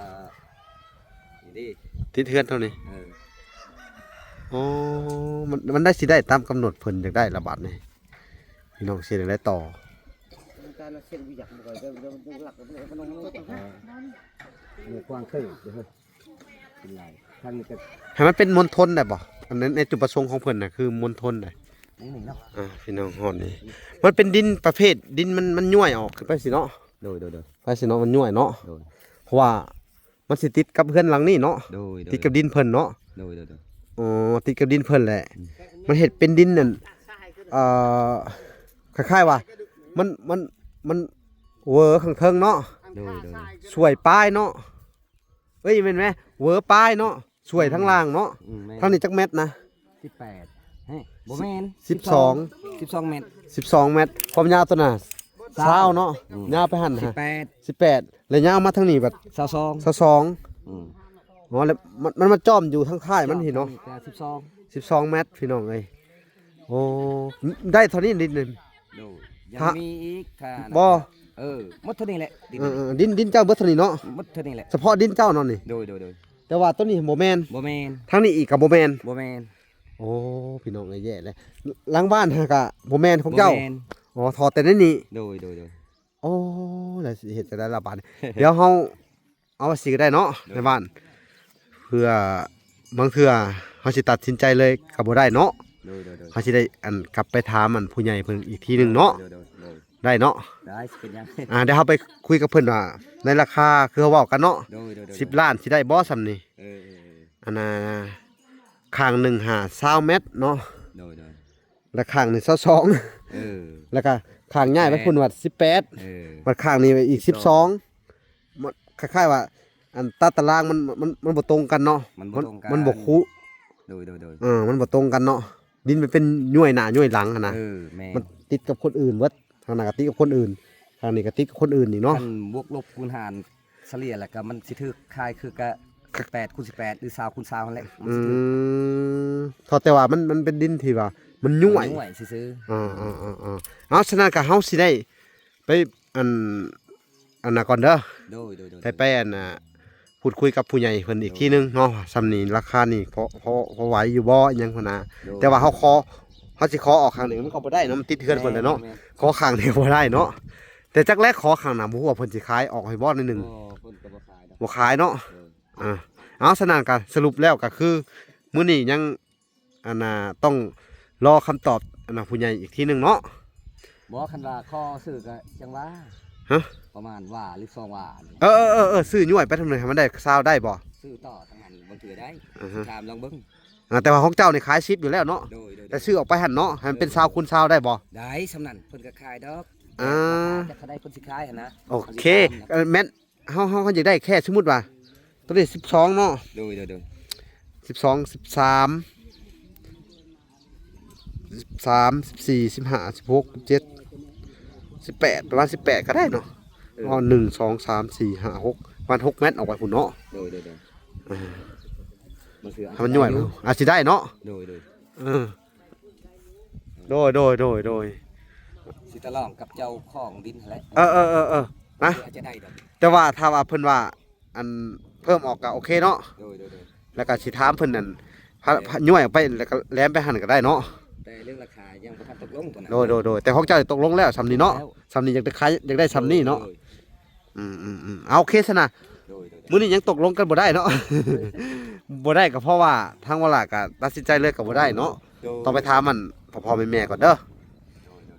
ນີ້ເດ້ ຕິດເຮືອນເທົ່ານີ້ ເອີ ໂອ້ ມັນ ມັນໄດ້ ຊິໄດ້ຕາມກຳນົດເພິ່ນຢາກໄດ້ລະບາດນີ້ ພີ່ນ້ອງ ຊິໄດ້ຕໍ່ ເອີ ກວ້າງເຕີບເດີ ເປັນລາຍ ທາງນີ້ກໍ ໃຫ້ມັນເປັນມົນທົນໄດ້ບໍ່? ອັນນັ້ນໃນຈຸດປະສົງຂອງເພິ່ນນະ ຄືມົນທົນໄດ໋ ນີ້ເນາະ ອ່າ ພີ່ນ້ອງຮອດນີ້ ມັນເປັນດິນປະເພດ ດິນມັນ ມັນຍ້ວຍອອກຂຶ້ນໄປຊີ້ເນາະ ໂດຍ ໂດຍ ໂດຍ ໄປຊີ້ເນາະ ມັນຍ້ວຍເນາະ ໂດຍ ເພາະວ່າມັນຊິຕິດກັບເຮືອນຫຼັງນີ້ເນາະ ໂດຍ ໂດຍ ຕິດກັບດິນເພິ່ນເນາະ ໂດຍ ໂດຍ ໂດຍ ອໍ ຕິດກັບດິນເພິ່ນແຫຼະ ອືມ ມັນເຮັດເປັນດິນນັ້ນ ເອີ ຄ້າຍໆວ່າ ມັນ ມັນ ມັນ ເຫວີຂ້າງເທິງເນາະ ໂດຍ ໂດຍ ສວຍປາຍເນາະ ເອີຍ ແມ່ນແມ ເວີປາຍເນາະ ສວຍທາງລ່າງເນາະ. ອືມ ແມ່ນ ທາງນີ້ຈັກແມັດນະ? ສິບແປດ ເຮີ້ຍ ບໍ່ແມ່ນ ສິບສອງ ສິບສອງແມັດ ສິບສອງແມັດ. ຄວາມຍາວຕົວນັ້ນ ຊາວ ຊາວເນາະ. ອືມ ຍາວໄປຫັ້ນ ສິບແປດ ສິບແປດ ແລ້ວຍາວມາທາງນີ້ບັດ ຊາວສອງ ຊາວສອງ. ອືມ ອໍ ແລ້ວມັນ ມັນມາຈອມຢູ່ທາງທ້າຍມັນພີ້ເນາະ ຈອມທາງນີ້ກໍສິບສອງ ສິບສອງແມັດ ພີ່ນ້ອງເອີຍ. ໂອ້ ໄດ້ເທົ່ານີ້ດິນນີ້. ໂດຍ ຍັງ ຖ້າ ມີອີກ ຖ້າ ບໍ່ ເອີ ໝົດເທົ່ານີ້ແຫຼະດິນ. ເອີໆ ດິນ ດິນເຈົ້າເບິດເທົ່ານີ້ເນາະ? ໝົດເທົ່ານີ້ແຫຼະ ສະເພາະດິນເຈົ້າເນາະນີ້. ໂດຍໆໆ ແຕ່ວ່າຕົວນີ້ບໍ່ແມ່ນ ບໍ່ແມ່ນ ທາງນີ້ອີກກໍບໍ່ແມ່ນ ບໍ່ແມ່ນ. ໂອ້ ພີ່ນ້ອງເອີຍ ແຍ່ແລ້ວ ຫຼັງບ້ານຫັ້ນກໍບໍ່ແມ່ນຂອງເຈົ້າ? ບໍ່ແມ່ນ ອໍ ຖອດແຕ່ໃນນີ້. ໂດຍໆໆ ໂອ້ ແລ້ວຊິເຮັດຈັ່ງໃດລະບາດນີ້? ດຽວເຮົາ ເອົາວ່າຊີ້ກໍໄດ້ເນາະ ໂດຍ ໃນບ້ານ ເພື່ອບາງເທື່ອເຮົາຊິຕັດສິນໃຈເລີຍກໍບໍ່ໄດ້ເນາະ. ໂດຍໆໆ ເຮົາຊິໄດ້ ອັນ ກັບໄປຖາມ ອັນ ຜູ້ໃຫຍ່ເພິ່ນອີກທີໜຶ່ງເນາະ. ໂດຍໆໆ ໄດ້ເນາະ ໄດ້ ຊິເປັນຫຍັງ. ອ່າ ດຽວເຮົາໄປຄຸຍກັບເພິ່ນວ່າ ໃນລາຄາຄືເຮົາເວົ້າກັນເນາະ. ໂດຍໆໆ ສິບລ້ານຊິໄດ້ບໍ່ຊ່ຳນີ້? ເອີໆໆ ອັນນ່າ ຂ້າງໜຶ່ງຫາຊາວແມັດເນາະ. ໂດຍໆ ແລ້ວຂ້າງນີ້ຊາວສອງ ເອີ ແລ້ວກໍຂ້າງຍ້າຍໄປພຸ້ນວ່າສິບແປດ ເອີ ບັດຂ້າງນີ້ອີກສິບສອງ. ມັນຄ້າຍໆວ່າ ອັນຕາຕະລາງມັນ ມັນ ມັນບໍ່ຕົງກັນເນາະ ມັນບໍ່ຕົງກັນ ມັນບໍ່ຄຸ. ໂດຍໆໆ ເອີ ມັນບໍ່ຕົງກັນເນາະ ດິນມັນເປັນຍ້ວຍໜ້າຍ້ວຍຫຼັງຫັ້ນນະ. ເອີ ແມ່ນ ມັນຕິດກັບຄົນອື່ນເບິດ ທາງນັ້ນກໍຕິດກັບຄົນອື່ນ ທາງນີ້ກໍຕິດກັບຄົນອື່ນອີກເນາະ. ຄັນບວກລົບຄູນຫານສະເລ່ຍແລ້ວກໍມັນຊິຖືກຂາຍຄືກະແປດຄູນສິບແປດ ຫຼື ຊາວຄູນຊາວຫັ້ນແຫຼະ ມັນຊິຖືກ. ອືມ ເພາະແຕ່ວ່າມັນ ມັນເປັນດິນທີ່ວ່າມັນຍ້ວຍ ມັນຍ້ວຍຊື່ໆ. ເອີໆໆໆ ເອົາ ສະນັ້ນກໍເຮົາຊິໄດ້ໄປ ອັນ ອັນນັ້ນກ່ອນເດີ. ໂດຍໆໆ ໄດ້ໄປ ອັນນ່າ ພູດຄຸຍກັບຜູ້ໃຫຍ່ເພິ່ນອີກທີໜຶ່ງເນາະ ໂດຍ ຊ່ຳນີ້ລາຄານີ້ພໍ ພໍ ພໍໄຫວຢູ່ບໍ່ ອີຫຍັງຫັ້ນນະ. ໂດຍ ແຕ່ວ່າເຮົາຂໍ ເຮົາຊິຂໍອອກຂ້າງນີ້ມັນກໍບໍ່ໄດ້ເນາະ ມັນຕິດເຮືອນເພິ່ນແຫຼະເນາະ. ແມ່ນໆ ຂໍຂ້າງນີ້ບໍ່ໄດ້ເນາະ ແຕ່ຈັກແລະຂໍຂ້າງໜ້າ ບໍ່ຮູ້ວ່າເພິ່ນຊິຂາຍອອກໃຫ້ບໍ່ໜ້ອຍໜຶ່ງ. ບໍ່ ເພິ່ນກໍບໍ່ຂາຍດອກ ບໍ່ຂາຍເນາະ. ເອີ ອ່າ ເອົາ ສະນັ້ນກໍສະຫຼຸບແລ້ວກໍຄືມື້ນີ້ຍັງ ອັນນ່າ ຕ້ອງລໍຄຳຕອບ ອັນນ່າ ຜູ້ໃຫຍ່ອີກທີໜຶ່ງເນາະ. ບໍ່ ຄັນວ່າຂໍຊື້ກໍຈັ່ງວ່າ ຮະ ປະມານວ່າ ຫຼື ສອງວ່ານີ້. ເອີໆໆ ຊື້ຍ້ວຍໄປທາງໃດໃຫ້ມັນໄດ້ຊາວໄດ້ບໍ່? ຊື້ຕໍ່ທາງນັ້ນບາງເທື່ອໄດ້ ອ່າຮະ ຖາມລອງເບິ່ງ. ອ່າ ແຕ່ວ່າຂອງເຈົ້ານີ້ຂາຍສິບຢູ່ແລ້ວເນາະ. ໂດຍໆໆ ແຕ່ຊື້ອອກໄປຫັ້ນເນາະ ໃຫ້ມັນເປັນຊາວຄູນຊາວໄດ້ບໍ່? ໄດ້ ຊ່ຳນັ້ນເພິ່ນກໍຂາຍດອກ. ອ່າ ຈະເທົ່າໃດເພິ່ນຊິຂາຍຫັ້ນນະ. ໂອເຄ ເອີ ແມ່ນ ເຮົາ ເຮົາ ເຮົາຢາກໄດ້ແຄ່ສົມມຸດວ່າ ຕົວນີ້ສິບສອງເນາະ. ໂດຍໆໆ ສິບສອງ ສິບສາມ ສິບສາມ ສິບສີ່ ສິບຫ້າ ສິບຫົກ ສິບເຈັດ ສິບແປດ ປະມານສິບແປດກໍໄດ້ເນາະ. ເອີ ອໍ ໜຶ່ງ ສອງ ສາມ ສີ່ ຫ້າ ຫົກ ປະມານຫົກແມັດອອກໄປພຸ້ນເນາະ. ໂດຍໆໆ ເອີ ມັນຄື ໃຫ້ມັນຍ້ວຍ ອາດຊິໄດ້ເນາະ. ໂດຍໆ ເອີ ໂດຍໆໆໆ ຊິຕະຫຼອງກັບເຈົ້າຂອງດິນຫັ້ນແຫຼະ. ເອີໆໆໆ ນະ ອາດຈະໄດ້ດອກ ແຕ່ວ່າຖ້າວ່າເພິ່ນວ່າ ອັນ ເພີ່ມອອກກໍໂອເຄເນາະ. ໂດຍໆໆ ແລ້ວກໍຊິຖາມເພິ່ນ ອັນ ພະ ໂດຍ ພະ ຍ້ວຍອອກໄປ ແລ້ວກໍແຫຼມໄປຫັ້ນກໍໄດ້ເນາະ. ແຕ່ເລື່ອງລາຄາຍັງບໍ່ທັນຕົກລົງຕົວນັ້ນ. ໂດຍໆໆ ແຕ່ຂອງເຈົ້າຕົກລົງແລ້ວຊ່ຳນີ້ເນາະ. ແລ້ວ ຊ່ຳນີ້ຢາກໄດ້ຂາຍ ຢາກໄດ້ຊ່ຳນີ້ເນາະ. ໂດຍໆ ອືມໆໆ ເອົາ ໂອເຄຊັ້ນນະ. ໂດຍໆໆ ມື້ນີ້ຍັງຕົກລົງກັນບໍ່ໄດ້ເນາະ. ບໍ່ໄດ້ກໍເພາະວ່າທາງວາລາກໍຕັດສິນໃຈເລີຍກໍບໍ່ໄດ້ເນາະ. ໂດຍ ຕ້ອງໄປຖາມ ອັນ ພໍ່ໆແມ່ໆກ່ອນເດີ. ໂດຍ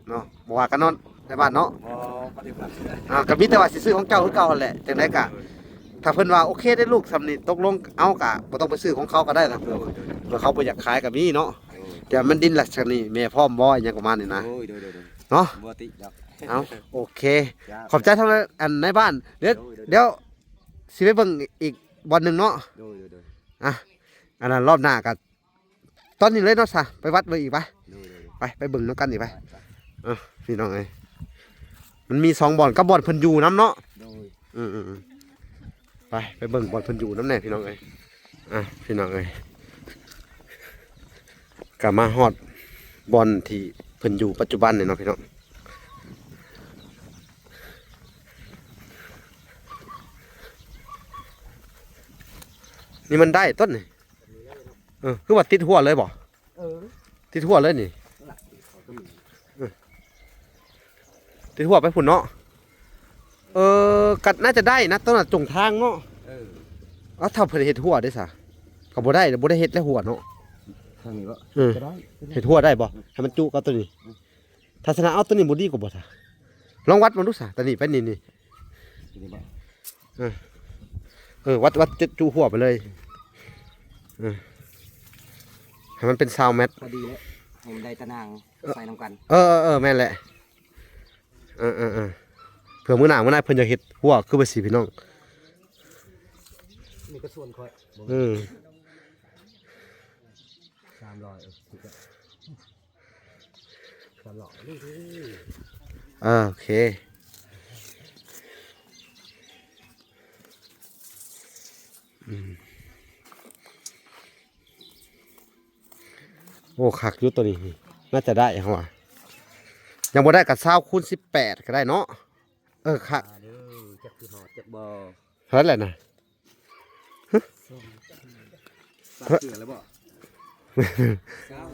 ໆ ເນາະ ບໍ່ວ່າກັນເນາະ ໃນບ້ານເນາະ. ບໍ່ ບໍ່ໄດ້ວ່າ. ອ່າ ກໍມີແຕ່ວ່າຊິຊື້ຂອງເຈົ້າຄືເກົ່າຫັ້ນແຫຼະ ຈັ່ງໃດກໍ ໂດຍ ຖ້າເພິ່ນວ່າໂອເຄເດ້ລູກ ຊ່ຳນີ້ຕົກລົງເອົາ ກໍບໍ່ຕ້ອງໄປຊື້ຂອງເຂົາກໍໄດ້ນະ. ໂດຍໆໆ ເພາະເຂົາບໍ່ຢາກຂາຍກໍມີເນາະ. ໂດຍ ແຕ່ມັນດິນລັກສະນີ້ແມ່ພ້ອມບໍ່ ອີຫຍັງປະມານນີ້ນະ. ໂດຍໆໆ ເນາະ ບໍ່ຕິດດອກ. ເອົາ ໂອເຄ ຂອບໃຈທາງ ອັນ ນາຍບ້ານ. ດຽວ ໂດຍໆໆ ດຽວຊິໄປເບິ່ງອີກບ່ອນໜຶ່ງເນາະ. ໂດຍໆໆ ອ່ະ ອັນນັ້ນລອບໜ້າກໍ ຕອນນີ້ເລີຍເນາະຊະ ໄປວັດເບິ່ງອີກໄປ. ໂດຍໆໆ ໄປ ໄປເບິ່ງນຳກັນອີກໄປ. ໄປໆ ເອີ ພີ່ນ້ອງເອີຍ ມັນມີສອງບ່ອນ ກັບບ່ອນເພິ່ນຢູ່ນຳເນາະ. ໂດຍ ອືມໆໆ ໄປ ໄປເບິ່ງບ່ອນເພິ່ນຢູ່ນຳແດ່ ພີ່ນ້ອງເອີຍ. ອ່ະ ພີ່ນ້ອງເອີຍ ກໍມາຮອດບ່ອນທີ່ເພິ່ນຢູ່ປັດຈຸບັນນີ້ເນາະ ພີ່ນ້ອງ. ນີ້ມັນໄດ້ຕົ້ນນີ້ ເອີ ຄືວ່າຕິດຫົວເລີຍບໍ່? ເອີ ຕິດຫົວເລີຍນີ້. ເອີ ຕິດຫົວໄປພຸ້ນເນາະ. ເອີ ກໍໜ້າຈະໄດ້ນະ ຕ້ອງໜ້າຈົງທາງເນາະ. ເອີ ເອົາ ຖ້າເພິ່ນເຮັດຫົວເດ້ຊະ ກໍບໍ່ໄດ້ ບໍ່ໄດ້ເຮັດແລ້ວຫົວເນາະ. ທາງນີ້ບໍ່? ເອີ ກໍໄດ້ ເຮັດຫົວໄດ້ບໍ່? ໃຫ້ມັນຈຸກັບຕົວນີ້. ທັດສະນະ ເອົາຕົວນີ້ບໍ່ດີກວ່າບໍ່ຊະ? ລອງວັດເບິ່ງດູຊະ ຕົວນີ້ໄປນີ້ ນີ້ ຕົວນີ້ບໍ່? ເອີ ເອີ ວັດ ວັດຈຸຫົວໄປເລີຍ. ເອີ ໃຫ້ມັນເປັນຊາວແມັດ ພໍດີແຫຼະ ໃຫ້ມັນໄດ້ຕາໜ່າງ ເອີ ໃສ່ນຳກັນ. ເອີໆໆ ແມ່ນແຫຼະ. ເອີໆ ື່ອມື້ໜ້າ ມື້ໜ້າເພິ່ນຢາກເຮັດຮົ້ວຄືວ່າຊີ້ພີ່ນ້ອງ. ນີ້ກໍສ່ວນຂ້ອຍ ເອີ ສາມຮ້ອຍ ເອີ ສາມຮ້ອຍ ນີ້ຄື ເອີ ໂອເຄ ອືມ. ໂອ້ ຄັກຢູ່ໂຕນີ້ ໜ້າຈະໄດ້ເຮົາວ່າ ຍັງບໍ່ໄດ້ກໍຊາວຄູນສິບແປດກໍໄດ້ເນາະ. ເອີ ຄັກ ເດີ ຈັກຊິຮອດຈັກບໍ່ ເທົ່າໃດແຫຼະນະ ຮະ ສາມເທື່ອແລ້ວບໍ່ ຊາວ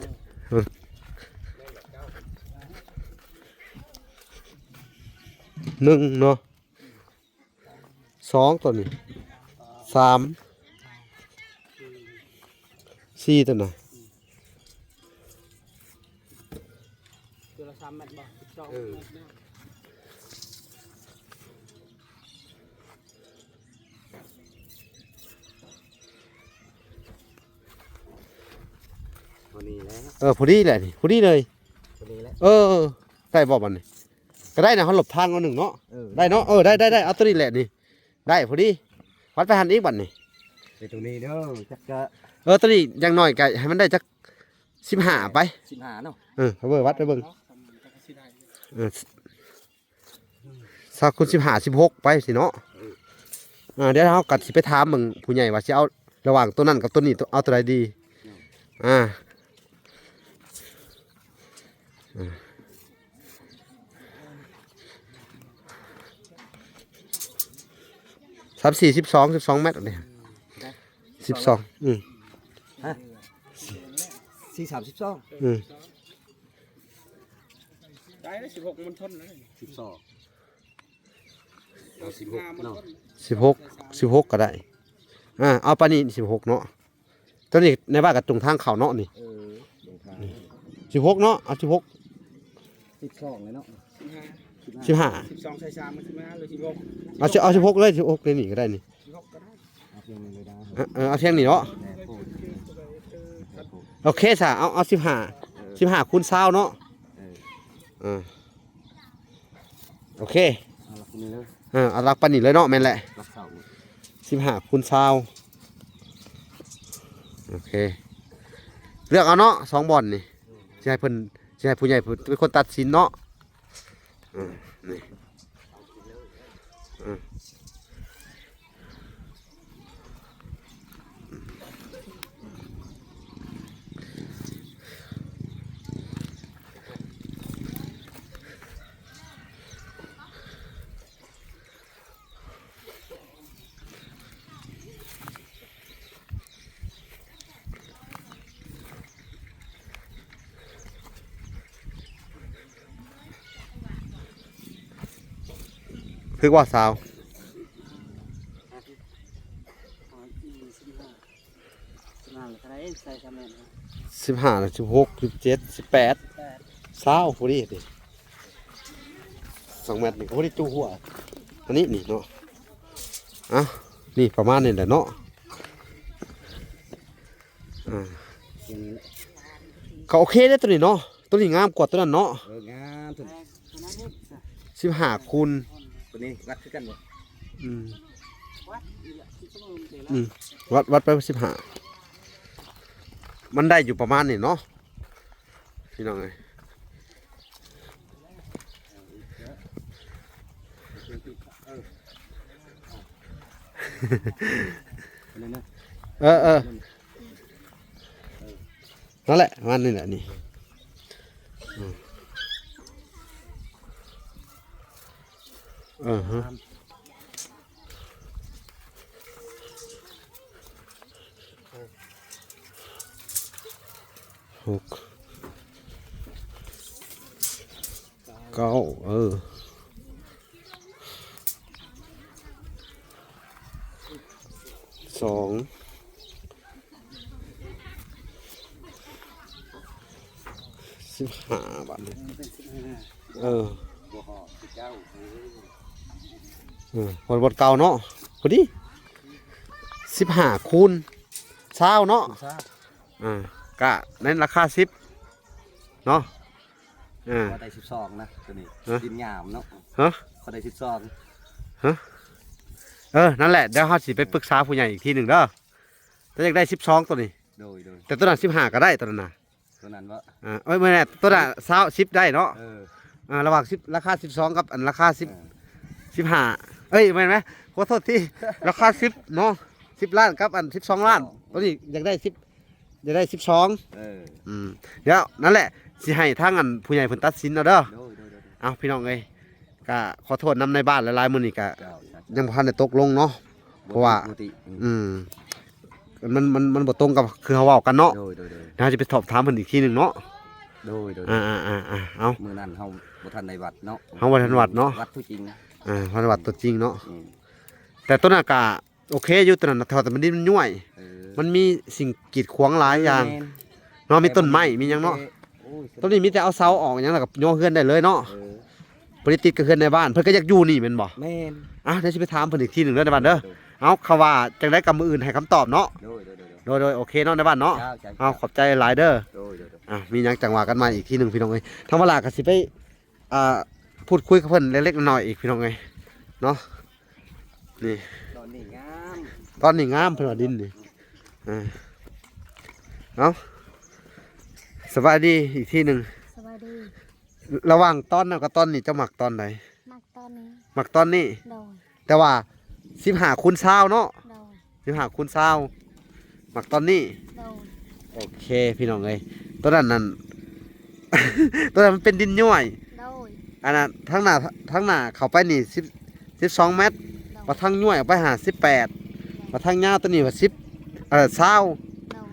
ໜຶ່ງເນາະ. ສອງ ໂຕນີ້ ສາມ ສີ່ ໂຕນັ້ນ ເທື່ອລະສາມແມັດບໍ່ ສິບສອງ ເອີ ແມັດເນາະ. ພໍດີແລ້ວ ເອີ ພໍດີແຫຼະນີ້ ພໍດີເລີຍ ພໍດີແລ້ວ ເອີ ໄດ້ບໍ່ບັດນີ້? ກໍໄດ້ນະ ເຮົາຫຼົບທາງເອົາໜຶ່ງເນາະ ເອີ ໄດ້ເນາະ ເອີ ໄດ້ ໄດ້ ໄດ້ ເອົາໂຕນີ້ແຫຼະນີ້ ໄດ້ພໍດີ ວັດໄປຫັ້ນອີກບັດນີ້ ໄດ້ໂຕນີ້ເດີ ຈັກກະ ເອີ ໂຕນີ້ຢ່າງໜ້ອຍກໍໃຫ້ມັນໄດ້ຈັກສິບຫ້າໄປ ສິບຫ້າເນາະ ເອີ ເອົາເບິ່ງ ວັດໄປເບິ່ງ ເອີ ຊາວຄູນສິບຫ້າ ສິບຫົກໄປຊີ້ເນາະ ເອີ ອ່າ ດຽວເຮົາກໍຊິໄປຖາມເບິ່ງຜູ້ໃຫຍ່ວ່າຊິເອົາ ລະຫວ່າງໂຕນັ້ນກັບໂຕນີ້ ໂຕ ເອົາໂຕໃດດີ ອືມ ອ່າ ອ່າ ສາມສີ່ ສິບສອງ ສິບສອງແມັດນີ້ ສິບສອງ ອືມ ຮະ ສີ່ ສາມ ສິບສອງ ອືມ ໄດ້ແລ້ວ ສິບຫົກມັນທົນແລ້ວ ສິບສອງ ເອົາສິບຫົກເນາະ ສິບຫົກ ສິບຫົກກໍໄດ້ ອ່າ ເອົາປານນີ້ ສິບຫົກເນາະ ໂຕນີ້ໃນບ້ານກໍຕົງທາງເຂົ້າເນາະນີ້ ເອີ ຕົງທາງ ສິບຫົກເນາະ ເອົາສິບຫົກ ສິບສອງເລີຍເນາະ ສິບຫ້າ ສິບຫ້າ ສິບສອງໃສ່ສາມມັນສິບຫ້າ ຫຼື ສິບຫົກ ເອົາ ເອົາສິບຫົກເລີຍ ສິບຫົກໃນນີ້ກໍໄດ້ນີ້ ສິບຫົກກໍໄດ້ ເອົາພຽງນີ້ເລີຍນະ ເອີ ເອີ ເອົາພຽງນີ້ເນາະ ແມ່ນໂພດ ໂອເຄຊະ ເອົາ ເອົາສິບຫ້າ ເອີ ສິບຫ້າຄູນຊາວເນາະ ເອີ ເອີ ໂອເຄ ເອົາຫຼັກປານນີ້ເລີຍ ເອີ ເອົາຫຼັກປານນີ້ເລີຍເນາະ ແມ່ນແຫຼະ ຫຼັກເສົານີ້ ສິບຫ້າຄູນຊາວ ໂອເຄ ເລືອກເອົາເນາະ ສອງບ່ອນນີ້ ຊິໃຫ້ເພິ່ນ ຊິໃຫ້ຜູ້ໃຫຍ່ເພິ່ນເປັນຄົນຕັດສິນເນາະ ເອີ ນີ້ ເອີ. ຖືກບໍ່ຊາວ ສິບຫ້າ ສິບຫົກ ສິບເຈັດ ສິບແປດ ຊາວພໍດີຕິ ສອງແມັດນີ້ກໍພໍດີຈູຫົວ ອັນນີ້ນີ້ເນາະ ອ່ະ ນີ້ປະມານນີ້ແຫຼະເນາະ ອ່າ ກໍໂອເຄເດ້ໂຕນີ້ເນາະ ໂຕນີ້ງາມກວ່າໂຕນັ້ນເນາະ ເອີ ງາມໂຕນີ້ ສິບຫ້າຄູນ ໂຕນີ້ວັດຄືກັນບໍ່ ອືມ ອືມ ວັດ ວັດໄປສິບຫ້າ ມັນໄດ້ຢູ່ປະມານນີ້ເນາະ ພີ່ນ້ອງເອີຍ ເອີ ເອີ ນັ້ນແຫຼະ ປະມານນີ້ແຫຼະນີ້ ອືມ ເອີຮະ ຫົກ ເກົ້າ ເອີ ສອງ ສິບຫ້າ ບາດນີ້ ເອີ ບໍ່ຮອດຄືເກົ່າ ເອີ ເອີ ບໍ່ ບໍ່ເກົ່າເນາະ ພໍດີ ສິບຫ້າຄູນຊາວເນາະ ຊາວ ອ່າ ກະໃນລາຄາສິບເນາະ ອ່າ ຂໍໄດ້ສິບສອງນະ ໂຕນີ້ ຮະ? ດິນງາມເນາະ ຮະ? ຂໍໄດ້ສິບສອງ ຮະ? ເອີ ນັ້ນແຫຼະ ດຽວເຮົາຊິໄປປຶກສາຜູ້ໃຫຍ່ອີກທີໜຶ່ງເດີ. ແຕ່ຢາກໄດ້ສິບສອງໂຕນີ້ ໂດຍໆ ແຕ່ໂຕນັ້ນສິບຫ້າກໍໄດ້ ໂຕນັ້ນນະ ໂຕນັ້ນບໍ່? ອ່າ ເອີຍ ບໍ່ແມ່ນ ໂຕນັ້ນຊາວ ສິບໄດ້ເນາະ ເອີ ອ່າ ລະຫວ່າງສິບ ລາຄາສິບສອງກັບອັນລາຄາສິບ ເອີ ສິບຫ້າ ເອີຍ ແມ່ນໄໝ? ຂໍໂທດທີ ລາຄາສິບເນາະ ສິບລ້ານກັບອັນສິບສອງລ້ານ ໂຕນີ້ຢາກໄດ້ສິບ ຢາກໄດ້ສິບສອງ ເອີ ອືມ ດຽວນັ້ນແຫຼະ ຊິໃຫ້ທາງອັນຜູ້ໃຫຍ່ເພິ່ນຕັດສິນເອົາເດີ ໂດຍໆໆ ເອົາ ພີ່ນ້ອງເອີຍ ກະຂໍໂທດນຳນາຍບ້ານຫຼາຍໆ ມື້ນີ້ກະ ເຈົ້າໆໆ ຍັງບໍ່ທັນໄດ້ຕົກລົງເນາະ ບໍ່ ເພາະວ່າ ປົກກະຕິ ອືມ ອືມ ມັນ ມັນ ມັນບໍ່ຕົງກັບຄືເຮົາເວົ້າກັນເນາະ ໂດຍໆໆ ດຽວເຮົາຈະໄປສອບຖາມເພິ່ນອີກທີໜຶ່ງເນາະ ໂດຍໆໆ ອ່າໆໆ ເອົາ ມື້ນັ້ນເຮົາບໍ່ທັນໄດ້ວັດເນາະ ເຮົາບໍ່ທັນວັດເນາະ ວັດຕົວຈິງນະ ອ່າ ວັດ ວັດຕົວຈິງເນາະ ອືມ ແຕ່ໂຕນັ້ນກະ ໂອເຄຢູ່ ໂຕນັ້ນນະ ແຕ່ວ່າມັນດິນມັນຍ້ວຍ ເອີ ມັນມີສິ່ງກີດຂວາງຫຼາຍຢ່າງ ແມ່ນໆ ເນາະ ມີຕົ້ນໄມ້ ມີຫຍັງເນາະ ໂອ້ຍ ໂຕນີ້ມີແຕ່ເອົາເສົາອອກຫຍັງ ແລ້ວກໍຍໍເຮືອນໄດ້ເລີຍເນາະ ເອີ ບໍ່ໄດ້ຕິດກັບເຮືອນໃນບ້ານ ເພິ່ນກໍຢາກຢູ່ນີ້ແມ່ນບໍ່? ແມ່ນ ອ່ະ ດຽວຊິໄປຖາມເພິ່ນອີກທີໜຶ່ງເດີ ໃນບ້ານເດີ ໂດຍໆ ເອົາ ຄຳວ່າຈັ່ງໃດກໍມື້ອື່ນໃຫ້ຄຳຕອບເນາະ ໂດຍໆໆ ໂດຍໆ ໂອເຄເນາະ ໃນບ້ານເນາະ ເຈົ້າໆ ເອົາ ຂອບໃຈຫຼາຍເດີ ໂດຍໆ ອ່ະ ມີຫຍັງຈັ່ງວ່າກັນໃໝ່ອີກທີໜຶ່ງ ພີ່ນ້ອງເອີຍ ທາງວາລາກໍຊິໄປ ອ່າ ພູດຄຸຍກັບເພິ່ນເລັກໆ ນ້ອຍໆ ອີກ ພີ່ນ້ອງເອີຍ ເນາະ ນີ້ ຕອນນີ້ງາມ ຕອນນີ້ງາມ ເພິ່ນວ່າດິນນີ້ ອ່າ ເອົາ ສະບາຍດີອີກທີໜຶ່ງ ສະບາຍດີ ລະຫວ່າງຕອນນັ້ນກັບຕອນນີ້ ເຈົ້າມັກຕອນໃດ? ມັກຕອນນີ້ ມັກຕອນນີ້ ໂດຍ ແຕ່ວ່າສິບຫ້າຄູນຊາວເນາະ ໂດຍ ສິບຫ້າຄູນຊາວ ມັກຕອນນີ້ ໂດຍ ໂອເຄ ພີ່ນ້ອງເອີຍ ໂຕນັ້ນນັ້ນ ໂຕນັ້ນມັນເປັນດິນຍ້ວຍ ໂດຍ ອັນນັ້ນທາງໜ້າ ທາງໜ້າເຂົ້າໄປນີ້ສິບ ສິບສອງແມັດ ໂດຍ ວ່າທາງຍ້ວຍອອກໄປຫາສິບແປດ ໂດຍ ວ່າທາງຍາວໂຕນີ້ວ່າສິບ ເອີ ຊາວ ໂດຍ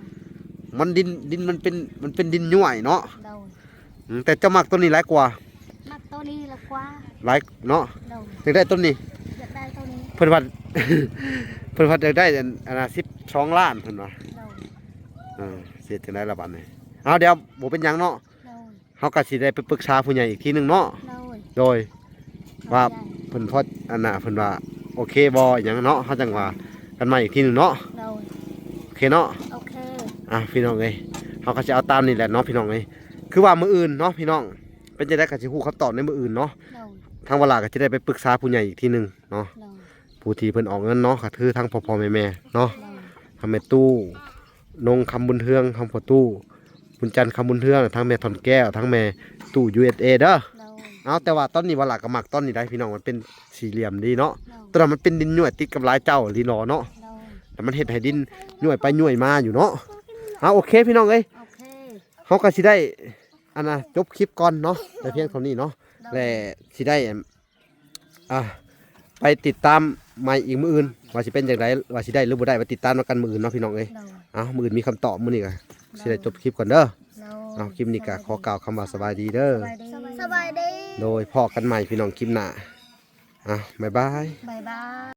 ມັນດິນ ດິນມັນເປັນ ມັນເປັນດິນຍ້ວຍເນາະ ໂດຍ ອືມ ແຕ່ເຈົ້າມັກໂຕນີ້ຫຼາຍກວ່າ ມັກໂຕນີ້ຫຼາຍກວ່າ ຫຼາຍເນາະ ໂດຍ ຢາກໄດ້ໂຕນີ້ ຢາກໄດ້ໂຕນີ້ ເພິ່ນວ່າ ເພິ່ນວ່າຢາກໄດ້ອັນ ອັນນະ ສິບສອງລ້ານ ເພິ່ນວ່າ ໂດຍ ເອີ ຊິເຮັດຈັ່ງໃດລະບາດນີ້ ເອົາ ດຽວບໍ່ເປັນຫຍັງເນາະ ໂດຍ ເຮົາກໍຊິໄດ້ໄປປຶກສາຜູ້ໃຫຍ່ອີກທີໜຶ່ງເນາະ ໂດຍ ໂດຍ ວ່າເພິ່ນພໍ ອັນນະ ເພິ່ນວ່າໂອເຄບໍ່ ອີຫຍັງເນາະ ເຮົາຈັ່ງວ່າກັນໃໝ່ອີກທີໜຶ່ງເນາະ ໂດຍ ໂອເຄເນາະ ໂອເຄ ອ່ະ ພີ່ນ້ອງເອີຍ ເຮົາກໍຊິເອົາຕາມນີ້ແຫຼະເນາະ ພີ່ນ້ອງເອີຍ ຄືວ່າມື້ອື່ນເນາະ ພີ່ນ້ອງ ເປັນຈັ່ງໃດກໍຊິຮູ້ຄຳຕອບໃນມື້ອື່ນເນາະ ໂດຍ ທາງວາລາກໍຊິໄດ້ໄປປຶກສາຜູ້ໃຫຍ່ອີກທີໜຶ່ງເນາະ ໂດຍ ຜູ້ທີ່ເພິ່ນອອກເງິນເນາະ ກໍຄືທາງພໍ່ໆແມ່ໆເນາະ ໂດຍ ທາງແມ່ຕູ້ ນົງຄຳບຸນເຮືອງ ທາງພໍ່ຕູ້ ບຸນຈັນຄຳບຸນເຮືອງ ທັງແມ່ທ່ອນແກ້ວ ທັງແມ່ຕູ້ ຢູເອັສເອ ເດີ ໂດຍ ເອົາ ແຕ່ວ່າຕອນນີ້ວາລາກໍມັກຕອນນີ້ໄດ໋ ພີ່ນ້ອງ ມັນເປັນສີ່ຫຼ່ຽມດີເນາະ ໂດຍ ຕອນນັ້ນມັນເປັນດິນຍ້ວຍຕິດກັບລາຍເຈົ້າອີ່ຫຼີຫຼໍເນາະ ໂດຍ ແຕ່ມັນເຮັດໃຫ້ດິນຍ້ວຍໄປຍ້ວຍມາຢູ່ເນາະ ເອົາ ໂອເຄ ພີ່ນ້ອງເອີຍ ໂອເຄ ເຮົາກໍຊິໄດ້ ອັນນະ ຈົບຄລິບກ່ອນເນາະ ໂດຍ ໄດ້ພຽງເທົ່ານີ້ເນາະ ໂດຍ ແລະ ຊິໄດ້ ອ່າ ໄປຕິດຕາມໃໝ່ອີກມື້ອື່ນ ວ່າຊິເປັນຈັ່ງໃດ ວ່າຊິໄດ້ຫຼືບໍ່ໄດ້ ໄປຕິດຕາມນຳກັນມື້ອື່ນເນາະ ພີ່ນ້ອງເອີຍ ໂດຍ ເອົາ ມື້ອື່ນມີຄຳຕອບ ມື້ນີ້ກໍ ໂດຍ ຊິໄດ້ຈົບຄລິບກ່ອນເດີ ໂດຍ ເອົາ ຄລິບນີ້ກໍຂໍກ່າວຄຳວ່າສະບາຍດີເດີ ສະບາຍດີ ສະບາຍດີ ໂດຍ ພໍ້ກັນໃໝ່ ພີ່ນ້ອງ ຄລິບໜ້າ ເອົາ ບາຍບາຍ ບາຍບາຍ